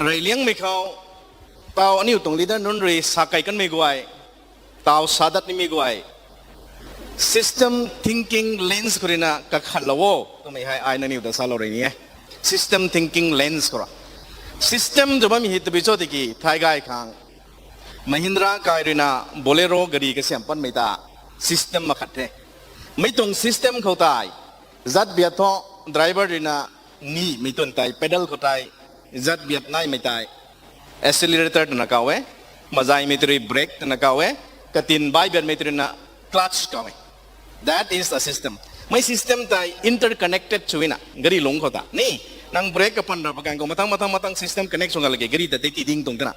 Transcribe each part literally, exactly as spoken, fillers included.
Reyliangmei khou, taw aniu tuang leader nunc rui sa kei kanmei guay, taw sa dat nimei guay, system thinking lens khou ruina kakhatlou o twmei hei ai nangniw ta salou rui ni e. System thinking lens khou ra. System tw bammei hei tabui cho tiki thai gay khang Mahindra kai ruina Bolero gari kasiam patmei ta system makhat the. Mei tuang system khou tei, zat biat thu driver ruina ni mei twn tei pedal khou tei, zat biat naimei tei accelerator twna kaw e, mazaymei tei rui brake twna kaw e, katin bai biatmei tei ruina clutch kaw e. That is a system. Mei system tei interconnected swna gari lungc khou ta ni, nang brake kapan ra baganv khou mathang mathang mathang system connect sw nga lage gari ta tei ti ding tuang twna.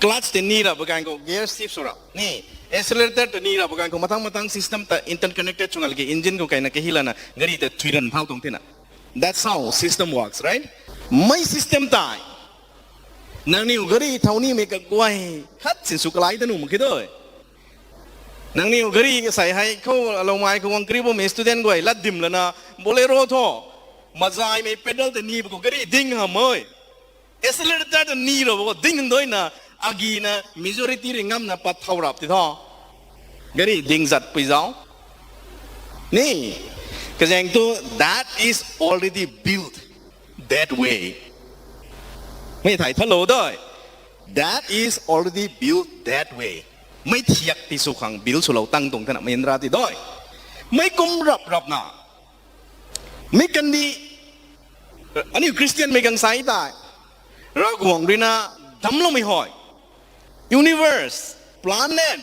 Clutch tei ni ra baganv khou gear shift sw ra ni, accelerator tei ni ra baganv khou mathang mathang system ta interconnected sw nga lage engine khou kaina kahi lana gari ta thui ran thau tuang thena. That's how system works, right? Mei system tei nangniw gari thau nimei kaguay khat sin sw kalai ta nuh mak khe doi. Nangniw gari kasei hei khou aloumei khou guang kari bammei student guay lat dim lana Bolero thu, mazaymei pedal tei ni ba khou gari ding hamei, accelerator tei ni ra ba khou ding doina, agina majority rui ngamna pat thau rap ti thu, gari ding zat pui zau ni, kazaeng thu, that is already built that way. Mei thei thalou doi. That is already built that way. Mei thiak ti sw khang build swlou tang tuang thena Mahindra ti doi. Mei kum rap rapna, mei kandih, aniu Christianmei gangsai tei, Ravguangc ruina damcloumei hei, universe, planet,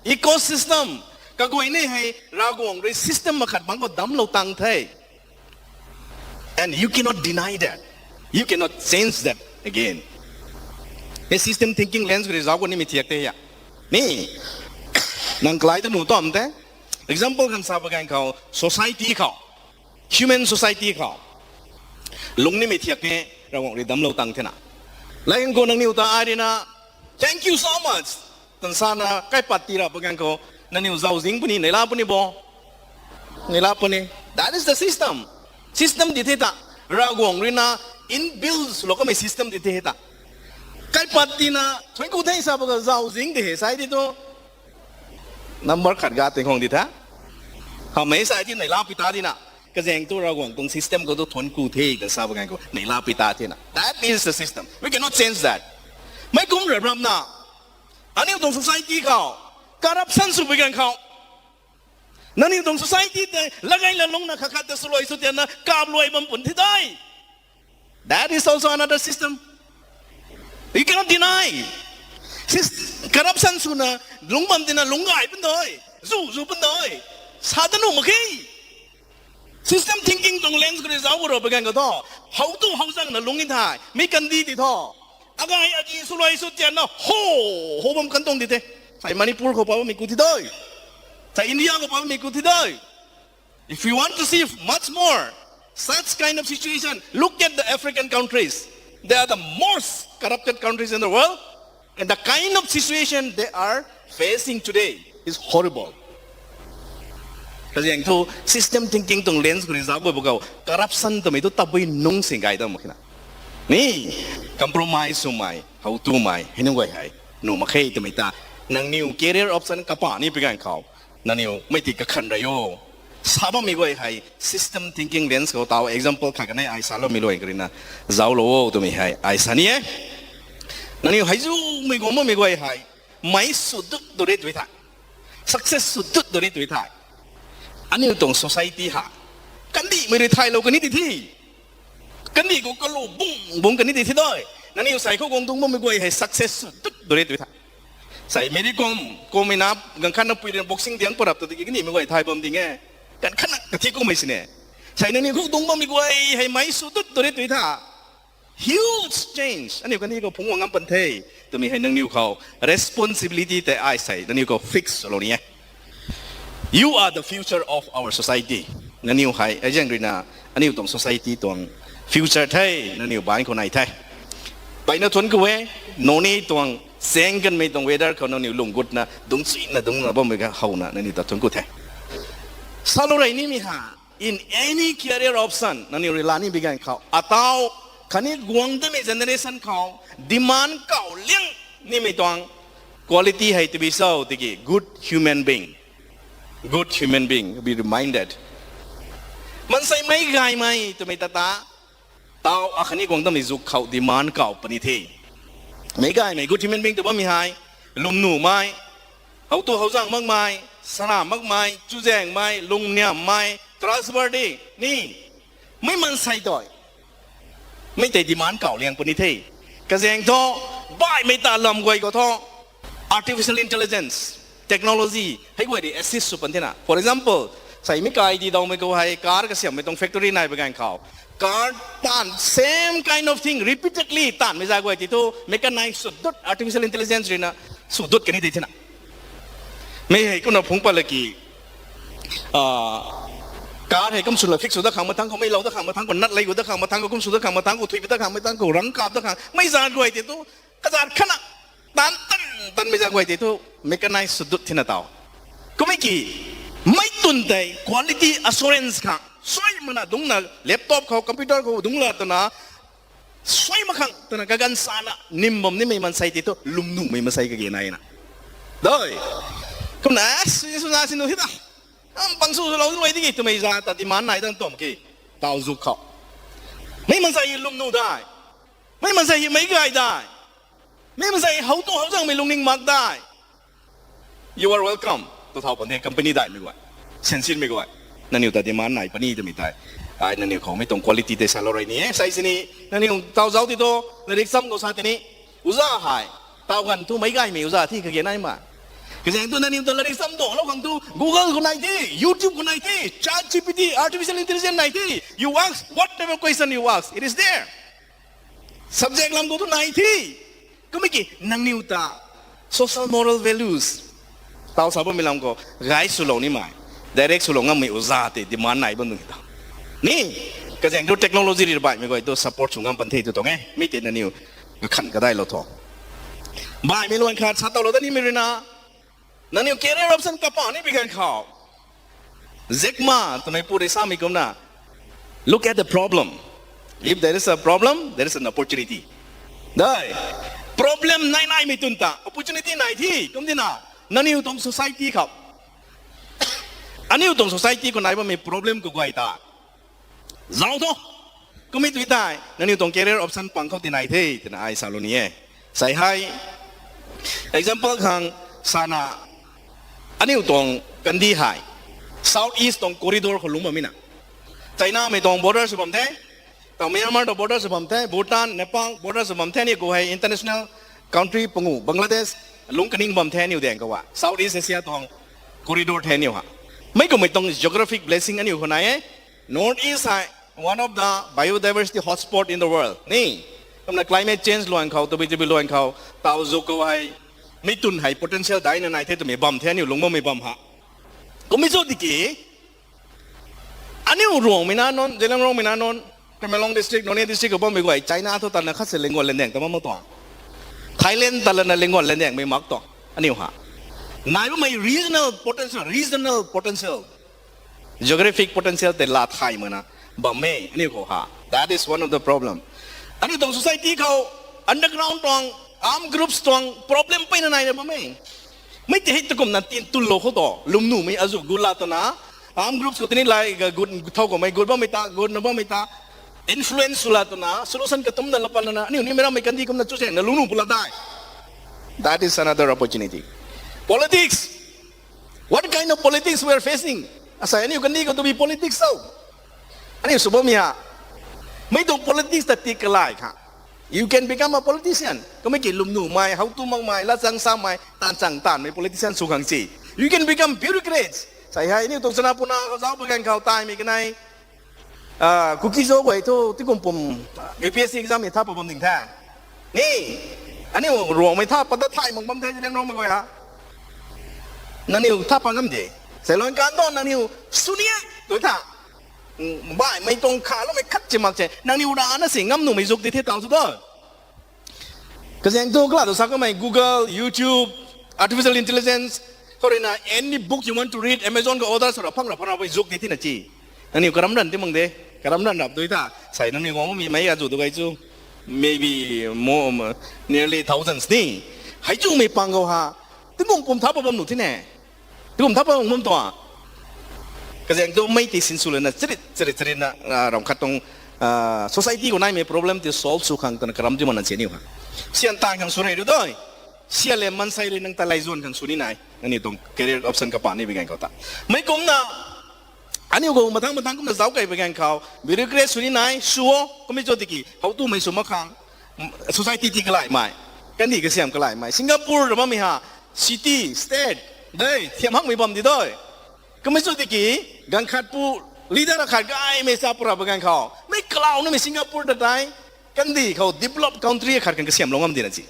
ecosystem, kaguay ni hei Ravguangc rui system makhat bangc khou damclou tang the. And you cannot deny that. You cannot change that again. Hei system thinking lens khou rui zauc khou nimei thiak the ya. Ni, nang kalai ta nuh tam the. Example khan sa baganv khou, society khou, human society khou lungc nimei thiak the, Ravguangc rui damclou tang thena. Layang khou nangniw ta ai ruina, thank you so much tan sana kaipat ti ra baganv khou, nangniw zauczing puni, neihla puni bo. Neihla puni. That is the system. System di the ta. Ravguangc ruina inbuilt swlou kamei system di the ta. Kaipat tina, thuanc ku the sa baganv zauczing di he sai di tu, number khat ga tei khang di tha. Hamei sai di neihla pi ta dina. Kazaeng thu Ravguangc tuang system khou tu thuanc ku the ta sa baganv khou neihla pi ta thena. That is the system. We cannot change that. Mei kum rap rapna, aniu tuang society khou, corruption sw baganv khou, nangniw tuang society tei lagay la lungna khat khat ta swluai sw tianna kapluai bam pun thi doi. That is also another system. You cannot deny. Corruption swna lungc bam tina lungc gay pun doi, zu zu pun doi, sa ta nuh mak khe. System thinking tuang lens khou rui zauc khou ra baganv khou thu, how tu how zangna lungc ni thei, mei kandih ti thu, agay agi swluai sw tianna ho, ho bam kan tuang di the. Sai Manipur khou pa bammei ku thi doi. Sai India khou pa bammei ku thi doi. If you want to see much more such kind of situation, look at the African countries. They are the most corrupted countries in the world, and the kind of situation they are facing today is horrible. Kazaeng thu system thinking tuang lens khou rui zauc khou bam khou, corruption twmei tu tabui nungc sing gay dam mak khe na. Ni, compromise swmei, how tumei hei nunc guay hei nuh mak khe twmei ta, nangniw career option kapa ni pi ganv khou, nangniw mei ti kakhan rey o. Sa bammei guay hei system thinking lens khou taw example khat kanei ai saloumei luai kha ruina zauclou o twmei hei ai sa ni e. Nangniw hei zumei guang bammei guay hei, mei sw dut duri tui thei, success sw dut duri tui thei, aniu tuang society ha, kandihmei rui thaylou kani ti thi. Kandih khou kalu bung bung kani ti thi doi. Nangniw sei khou guang dungc bammei guay hei success sw dut duri tui thei, sei Mary Kom, Kommei na ganv khatna pui ruina boxing diang parap ta tiki kandihmei guay thay bam ding e. Ganv khatna kathi kummei sini, sei nangniw khou dungc bammei guay hei mei sw dut duri tui thei, huge change aniu kandih khou phungc guang ngam pan the twmei hei nangniw khou responsibility tei ai sei nangniw khou fix lou ni e. You are the future of our society. Nangniw hei azaeng ruina aniu tuang society tuang future the, nangniw baanc khou nai the. Mpeyna thuanc ku e, noni tuang chaeng kanmei tuang weather khou nangniw lung gutna dungc china dungcna bammei ga howna nangniw ta thuanc ku the. Salou rey nimei ha, in any career option nangniw rui la ni bi ganv khou, ataw Khatni guang tamei generation khou demand kau liang nimei tuang quality hei tabui cho tiki good human being. Good human being, be reminded. Maansei meic gaymei twmei ta ta, taw akhatni guang tamei zuk khou demand kau puni the. Meic gaymei good human being tw bammei hei, lwmnumei, how tu how zang makmei, sana makmei, chuzaenghmei, lungniammei, trustworthy, ni, mei maansei tei mei tei demand kau liang puni the. Kazaeng thu, baihmei ta lam guay khou thu, artificial intelligence, technology hei guay rui assist sw pan thena. For example, sei mi kai di dawmei khou hei car kasiammei tuang factory nai ba ganv khou, car taanv same kind of thing repeatedly taanvmei zat guay tei thu mechanize sw dut, artificial intelligence rui na sw dut kani tei thena. Mei hei kumna phungc pat la ki, car hei kum sw la fix sw dat khang mathangc khou, mei lou dat khang mathangc khou, nut lei gu dat khang mathangc khou, kum sw dat khang mathangc khou, thuipui dat khang mathangc khou, rang kap dat khang, mei zat guay tei thu, kazat khatna, taanv tan tanmei zat guay tei thu mechanize sw dut thena taw. Kummei ki, mei twn tei quality assurance khang suai mana dungcna laptop khou, computer khou dungc la twna suai mak khang twna kaganv sana nim bam nimei maansei tei thu lwmnumei maansei kage naina. Doi. Kumna, suna sinu hita, am pang sw lou luai tiki twmei zat ta demand nai dang tuam ki, taw zuk khou, mei maansei lwmnu dai, mei maansei meic gay dai, mei maansei how tu how zangmei lungning mak dai, you are welcome tu thau pan the. Company daihmei guay, sensinmei guay, nangniw ta demand nai puni twmei tei, ai nangniw khou mei tuang quality tei salou rui ni e. Sei sini, nangniw taw zauc ti thu, larik cham khou sa tini, uza hei, taw ganv thu meic gaymei uza thi kage naimei. Kazaeng thu nangniw ta larik cham tuang lou khang thu Google khou nai the, YouTube khou nai the, ChatGPT, artificial intelligence nai the. You ask whatever question you ask, it is there. Subject lam khou thu nai the. Kummei ki nangniw ta social moral values, taw sa bammei lam khou, guide swlou nimei, direct swlou ngammei uza tei demand nai bam nu ta. Ni, kazaeng thu technology rui baihmei guay thu support sw ngam pan the tu tuang e. Mi tei nangniw kakhan kadailou tho. Baihmei luan khat sa tau lou dat nimei rui na, nangniw career option kapa ni bi ganv khou, Jack Ma twmei pu rui samei kumna, look at the problem. If there is a problem, there is an opportunity. Dai, problem nai naimei twn ta opportunity nai the. Kum tina, nangniw tuang society khou, aniu tuang society khou nai bammei problem kaguay ta zauc tho. Kummei tui tei nangniw tuang career option pang khou tinai the twna ai salou ni e. Sei hei, example khang sana, aniu tuang kandih hei South East tuang corridor khou lungc bammei na, Chinamei tuang border sw bam the, taw Myanmar tuang border sw bam the, Bhutan, Nepal border sw bam the, aniu khou hei international country pangu, Bangladesh lungc kaning bam the, aniu daeng khou a South East Asia tuang corridor the aniu ha. Mei kumhmei tuang geographic blessing aniu khou nai e. North East hei one of the biodiversity hotspot in the world ni. Kumna climate change luan khou, tabui tabui luan khou, taw zuk khou hei, mi twn hei potential daina nai the twmei bam the, aniu lungc bammei bam ha. Kummei cho tiki, aniu Ruangmei na nunc, Zeliangrongmei na nunc, Tamenglong district, Noney district khou bammei guay China thu tatna khat se linguan landaeng ta bam mak tuang, Thailand tatlana linguan landaengmei mak tuang aniu ha. Nai bammei regional potential, regional potential, geographic potential tei laa thay makna bam e aniu khou ha. That is one of the problem. Aniu tuang society khou underground tuang, armed groups tuang problem peyna naina bam e. Mei tei hei tu kumna tin tunlou khou tu lwmnumei azu gut la twna, armed groups khou tini lai ga gut thau kummei gut bammei ta, gutna bammei ta influence sw la twna solution katumna la pat lana aniu nimei rammei kandih kumna chuzaengna lungnu pu la dai. That is another opportunity. Politics. What kind of politics we are facing? Asei aniu kandih khou tu bi politics tho. Aniu sw bammei ha. Mei tuang politics ta tik kalai kha. You can become a politician. Kummei ki lwmnumei, how tu makmei, latchang samei, taanv chang taanvmei politician sw khang si. You can become bureaucrats. Sei hei aniu tuang chana puna khou zauc pa ganv khou taimei kanei, Kuki Zo guay thu tikum pum U P S C exam mei tha pa bam ding the. Ni, aniu Ruangmei tha pat ta thay mak bam the, Zeliangrongmei guay ha. Nangniw tha pat ngam de. Seiluan kan tu nangniw sw ni e tu tha, baihmei tuang khaloumei khat chi mak se, nangniw rana si ngam numei zuk di the taw sw tu. Kazaeng thu kala tu sa kamei Google, YouTube, artificial intelligence, khou rui na any book you want to read, Amazon khou order sw ra phang ra phang ra pei zuk di thina chi. Nangniw karam ran ti mang de. Karam ran rap dui ta. Sai nangniw guang mi mei azu tu gay chu. Maybe more, nearly thousands ni. Hei chu mei pang gau ha. Tingkum pum thap bam nu thine. Tingkum thap bam tua. Kazang tu mei ti sin su lana chiri chiri chiri na ram khat tong society khou nai mei problem ti solve su khang tana karam ti mana che niu ha. Sian tan khang su rei ru doi. Sia le mansei le nang ta lai zuan khang su ni nai. Nangniw tuang career option kapa ni bi gang khou ta. Mei kumna aniu khou mathang mathang kumna zauc kai bi gang khou bureaucrat su ni nai, su o, kami cho tiki, how tu mei su mak khang, society ti kalai mai, kandi kasiam kalai mai. Singapore ra bammei ha, city, state, dei, thiam hakmei bam di doi. Kami cho tiki, gang khat pu, leader akhat gaymei cha pura bi gang khou. Mei kalau numei Singapore ta tei, kandi khou developed country akhat khang kasiam lou ngam di na si.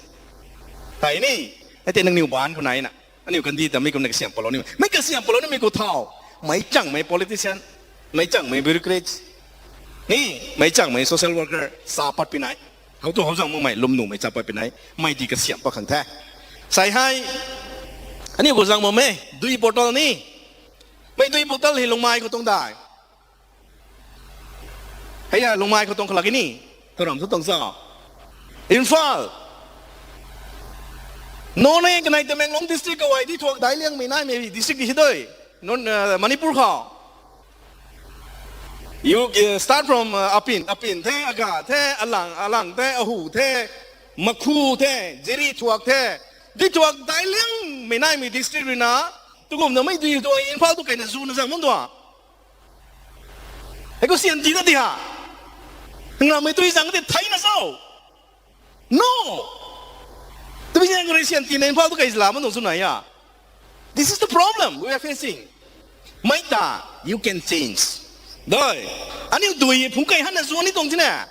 Thei ni, hei tei nangniw baan khou nai na. Aniu kandi ta mei kumna kasiam palou ni. Mei kasiam palou nimei khou thau. Mei changmei politician, mei changmei bureaucrats, ni, mei changmei social worker, sa pat pi nai. How tu how zang makmei lwm numei cha pat pi nai. Mei di kasiam pa khang the. Sai hei, aniu khou zang mak e, dui bottle ni. Mei dui bottle hei Lungmei khou tuang dai. Hei ya, Lungmei khou tuang khalak ni. Tharam thu tuang sa. Imphal. Noney kanei Tamenglong district khou ai di thuak dai liangmei naimei district di si doi. Non, Manipur khou. You start from Apin, Apin the, Aga the, Alang, Alang the, Ahu the, Makhu the, Jiri thuak the. Di thuak dai liangmei naimei district rui na. Tukumna mei dui tu Imphal tu kaina zu na zang mun tua. Hei khou sian ti na di ha. Nang ramei tui zang di thei na so. No. Tumi zang rui sian ti na Imphal tu kai zla man tuang sw na ya. This is the problem we are facing. Mei ta, you can change. Doi. Aniu dui phung kai han na zu ni tuang ti na.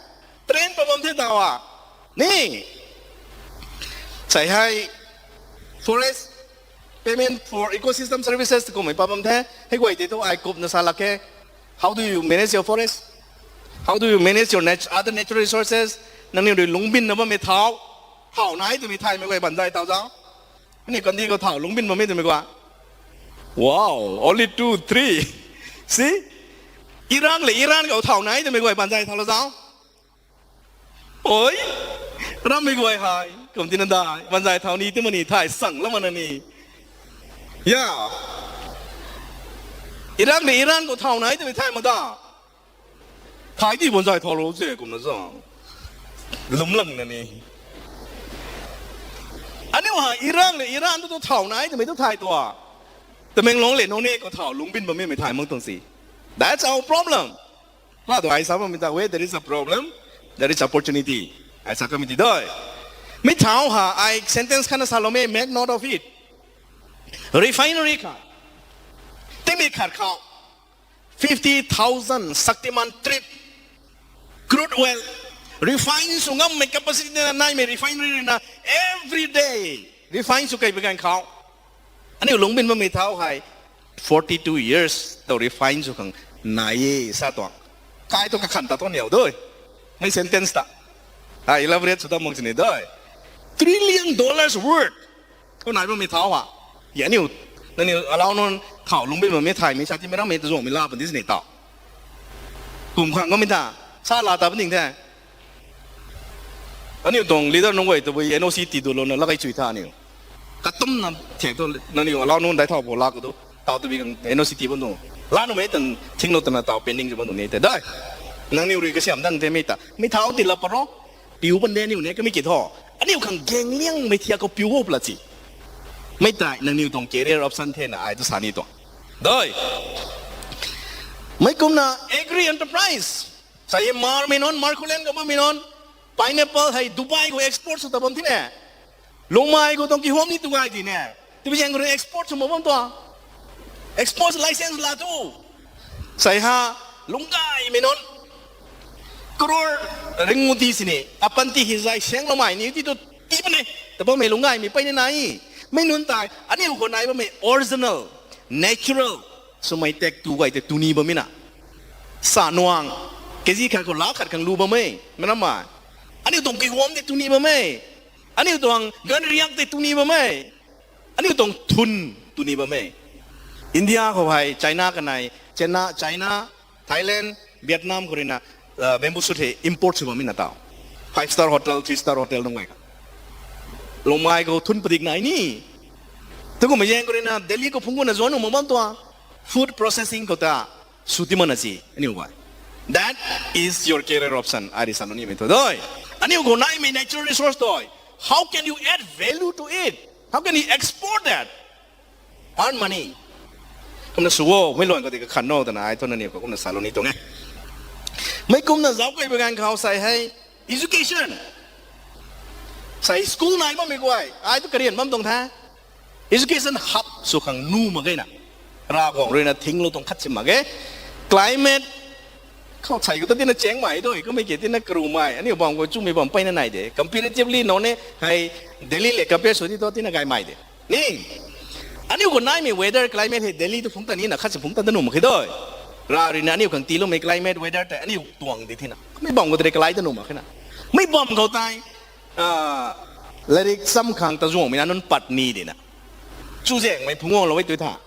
Train pa bam the ta wa. Ni. Sai hei. Forest payment for ecosystem services kumei pa bam the. Hei guay tei tu ai kup na sa lak khe. How do you manage your forest? How do you manage your nat- other natural resources? Nangniw rui lungcbin na bammei thau. Thau nai twmei thaymei guay banzai thau zau. Ani kandi khou thau lungcbin bammei twmei gua. Wow, only two, three. See? Iran le Iran khou thau nai twmei guay banzai thau la zau. Oi, rammei guay hei kum tina dai banzai thau ni twmei ni thay sang lam mana ni. Ya. Iran le Iran khou thau nai twmei thay ma da. Thay di banzai thau lou se kumna zang. Lum lang na ni. Aniu hei Iran le Iran tu tu thau nai twmei tu thay tua. Tamenglong le Noney khou thau lungcbin bammei mei thay mak tuang si. That's our problem. Laa tu ai sa bammei ta, where there is a problem, there is opportunity. Ai sa kamei ti doi. Mi thau ha, ai sentence khat na saloumei, make note of it. Refinery khat. Timi khat khou. Fifty thousand Shaktiman trip. Crude oil. Refine sw ngammei capacity na naimei refinery na every day refine sw kai bi gan khou. Aniu lungcbin bammei thau hei forty two years tau refine sw khang nai e sa tuang. Kai tu kakhan ta tuang niau doi. Mei sentence ta. Ai elaborate sw ta mak sini doi. Trillion dollars worth. Khou nai bammei thau ha. Ya aniu, nangniu alau nunc thau lungcbin bammei thaymei sa timei rammei ta zuangmei la pan di sini tau. Kum khang kamei ta. Sa la ta pan ding the. Aniu tuang leader nunc guay tabui N O C ti du louna lakai chui tha aniu. Katumna thek tu nangniu alau nunc dai thau bo lak tu. Tau tabui khang N O C ti bam tu. La numei tan thinglou tana tau pending bam tu ni the dai. Nangniw rui kasiam dang the mei ta. Mei thau ti la paro. Piu pan de aniu ne kamei ki tho. Aniu khang gang liangmei thiak khou piu o pla chi. Mei tai nangniw tuang career option the na ai tu sa ni tuang. Doi. Mei kumna agri enterprise. Sa e Hmarmei nunc, Hmarkhouland khou bammei nunc. Pineapple hei Dubai khou export sw ta bam thine. Lungmei khou tuang kihuam ni tu gay di ne. Timi zaeng khou rui export sw mak bam tua. Export license la tu. Sai ha, lungcgaymei nunc. Crore ringu di sini. Apanty hei zai sangloumei ni ti tu ti puni. Ta bammei lungcgaymei pey ni nai. Mei nunc tei, aniu khou nai bammei original, natural swmei tek tu gay tei tu ni bammei na. Sa nuang, K G khat khou laa khat khang lu bam e, mei ramei. Aniu tuang kihuam tei tu ni bam e. Aniu tuang ganv riak tei tu ni bam e. Aniu tuang thun tu ni bam e. India khou hei, China kanei, China, China, Thailand, Vietnam khou ruina bamboo shoot hei import sw bammei na tau. Five star hotel, three star hotel nunc gay kha. Lungmei khou thun padik nai ni. Tukumhmei zaeng khou ruina Delhi khou phungc guna zuan nuh mak bam tuang. Food processing khou ta sw ti mana si aniu guay. That is your career option. Ai ri sa lou nimei thu doi. Aniu khou naimei natural resource doi. How can you add value to it? How can you export that? Earn money. Kumna sw o, mei luan khou di kakhan no twna ai thu nangniw khou kumna sa lou ni tuang e. Mei kumna zauc key bam ganv khou sei hei education. Sei school nai bammei guay ai thu karian bam tuang the. Education hub sw khang nuh mak ge na. Ravguangc ruina thinglou tuang khat si mak ge. Climate khou sei khou ta tina changmei doi, kummei ki tina karumei aniu bam khou chumei bam mpeyna nai de. Comparatively none hei Delhi le compare sw di tu tina gaymei de. Ni, aniu khou naimei weather climate hei Delhi tu phungc ta nina khat si phungc ta da nuh mak khe doi. Rav ruina aniu khang tiiloumei climate weather tei aniu tuang di thina mei bam khou tei kalai ta nuh mak khe na. Mei bam khou tei lairik cham khang ta zuangmei na nunc pat ni di na. Chuzaenghmei phungc guanglou e tui tha.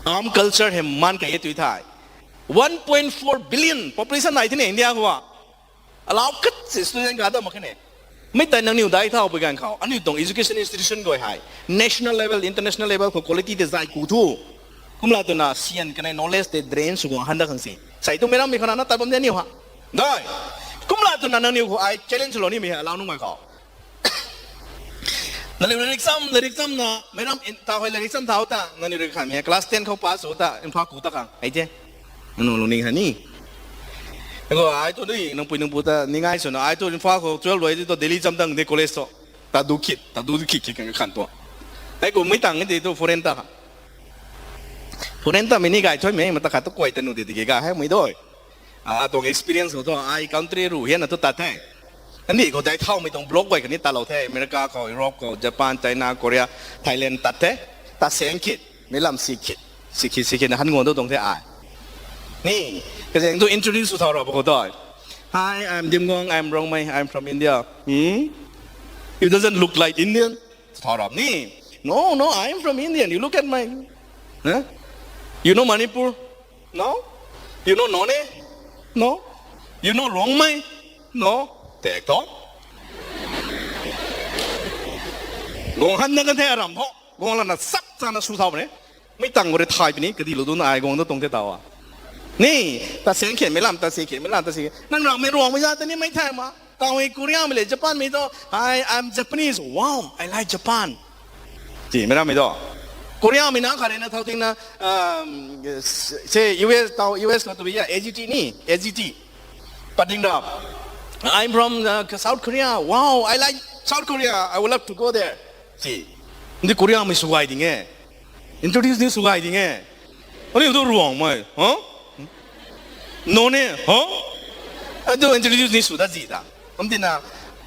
Armed culture hei maan key e tui thei. One point four billion population nai thina India khou a. Allow khat si student ka da mak khe ne. Mei tei nangniw dai thau pui ganv khou aniu tuang education institution guay hei national level, international level khou quality tei zay ku thu. Kumla twna sian kanei knowledge tei drain sw guang han da khang si. Sei tu meic rammei khou na na tat bam de aniu ha. Dai. Kumla twna nangniw khou ai challenge lou nimei hei allow nunc gay khou. Nangniw lairik cham, lairik chamna, meic ram in, ta hei lairik cham thau ta, nangniw rui khanmei class ten khou pass sw ta, Imphal ku ta khang, hei the. Nangniw lungning ha ni. Khou ai thu dui, nangpui nangpu ta, ningai swna, ai thu Imphal khou twelve luai di tu Delhi cham tang di college thu. Ta du khit, ta du khit khit khang khan tu. Hei ku mei tang di tu foreign ta. Foreign ta mei ni gay thuimei, mata khat tu kuay ta nu di tiki ga hei mei doi. Atuang experience khou thu ai country ruh hianna thu tat the. Aniu khou dai thaumei tuang block guay khatni tatlou the. America khou, Europe khou, Japan, China, Korea, Thailand tat the. Ta seng khit, meic lam si khit, si khit, si khitna han guang tu tuang the ai. Ni, kazaeng tu introduce sw thau rap khou doi. Hi, I'm Dimguang, I'm Rongmei, I'm from India. Hmm? You doesn't look like Indian. Thau rap ni. No, no, I'm from Indian. You look at my, huh? You know Manipur? No? You know Noney? No? You know Rongmei? No? Tek tho. Guang han na kan the aram tho. Guang lana sak chana sw thau ne. Mei tang khou rui thay puni, kadilou duna ai guang tu tuang the tau a. Ni, ta seng khian mei lam, ta si khian mei lam, ta si. Nang rammei Ruangmei za ta ni mei thay ma. Tau hei Koreamei le Japanmei tu, I am Japanese. Wow, I like Japan. Ti, mei rammei tu. Koreamei na khat rui na thau tingna, say U S, tau U S khou tabui ya, A G T ni, A G T. Patding rap. I'm from uh, South Korea. Wow, I like South Korea. I would love to go there. Si. Ndi Koreamei sw gay ding e. Introduce ni sw gay ding e. Aniu tu Ruangmei, huh? Noney, huh? Adu introduce ni sw dat zi ta. Kum tina,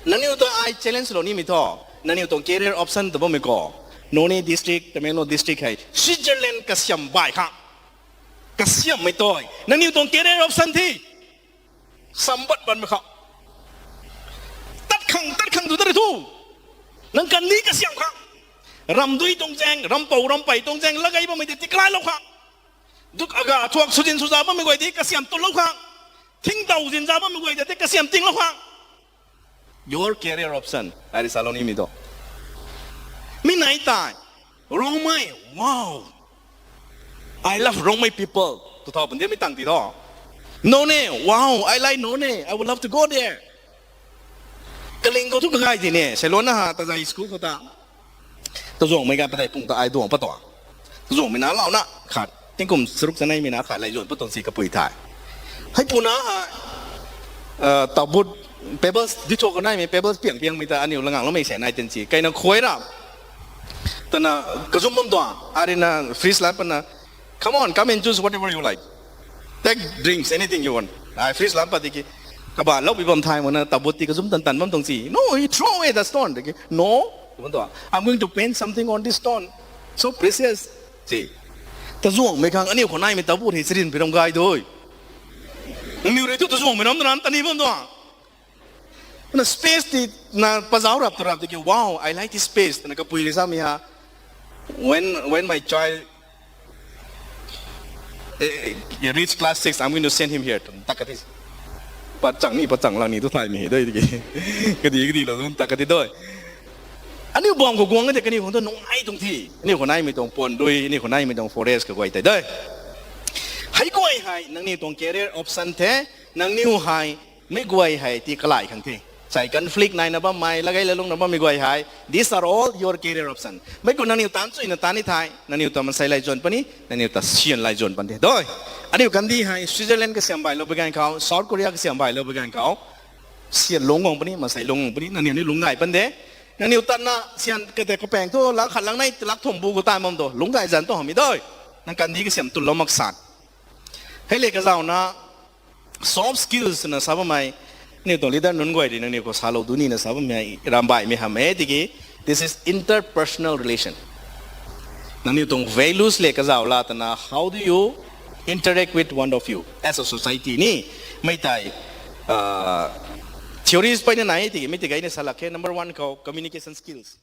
nangniu tu ai challenge lou nimei thu. Nangniu tuang career option ta bammei khou. Noney district, Tamenglong district hei Switzerland kasiam bai khang. Kasiammei tei. Nangniu tuang career option the. Sambat banmei khou. Tat khang, tat khang tu ta ri thu. Nang kandih kasiam khang. Ramdui tuang zaeng, rampou, rampey tuang zaeng, lagay bammei tei tiklailou khang. Duk aga thuak swzin swza bammei guay tei kasiam tunlou khang. Thingtau zin za bammei guay tei kasiam tinglou khang. Your career option. Ai ri salou nimei tu. Mi nai tei. Rongmei. Wow. I love Rongmei people. Tu thau pun di mi tang ti tho. Noney. Wow. I like Noney. I would love to go there. Kaling khou thu kagay di ne. Seilona ha, tazai school khou ta. Tazuangmei gay padeih pung ta ai duang pat tuang. Tazuangmei na launa khat. Tingkum charuk chaneimei na khat lei zuan pat tuang si kapui thei. Hei puna ha, tabut pebbles di thu kanaimei pebbles piang piangmei ta aniu langang loumei se nai ten si. Kaina khuay ra. Tana kazum bam tuang. Arina freeze lat pana. Come on, come and choose whatever you like. Take drinks, anything you want. Ai freeze lat pat tiki. Kabanlou pi bam thai mana tabut ti kazum tan tan bam tuang si. No, he throw away the stone. Tiki, no. Bam tuang. I'm going to paint something on this stone. So precious. Si. Tazuangmei khang aniu khou naimei tabut hei sirin pi ram gay dui. Niu rui tu tazuangmei ram tanan tani bam tuang. Na space ti na pazau rap tu rap tiki, wow, I like this space. Na kapui rui samei ha. When, when my child Reach class six, I'm going to send him here. Twna tat ka the. Pachang ni, pachang lang ni tu thaymei hei doi tiki. Kadi kadi lou tu tat ka the doi. Aniu bam khou guang e the, kaniw khang tu nungai tuang the. Aniu khou naimei tuang puan dui, aniu khou naimei tuang forest kaguay tei doi. Hei guay hei nangniw tuang career option the. Nangniw hei mei guay hei ti kalai khang the. Sai conflict naina bammei, lagei lalungna bammei guay hei, these are all your career option. Mei khou nangniw tan chuina tan ni thei, nangniw ta mansei lai zuan puni, nangniw ta sian lai zuan pan the doi. Aniu kandih hei Switzerland kasiam bailou pui ganv khou, South Korea kasiam bailou pui ganv khou, sian lungc guang puni, mansei lungc guang puni, nangniw ni lungc gay pan de. Nangniw tatna sian kate kapaeng thu lak khat lang nei, lak thum bu khou tan bam tu lungc gay zan tu hamhmei doi. Nang kandih kasiam tunlou mak san. Hei le kazauna soft skills twna sa bammei, aniu tuang leader nunc guay rui nangniw khou salou du nina sa bammei rambaihmei hamh e tiki, this is interpersonal relation. Nangniw tuang values le kazau la twna, how do you interact with one of you as a society ni? Mei tei theories peyna nai tiki, mei tei gayna salak khe. Number one khou communication skills.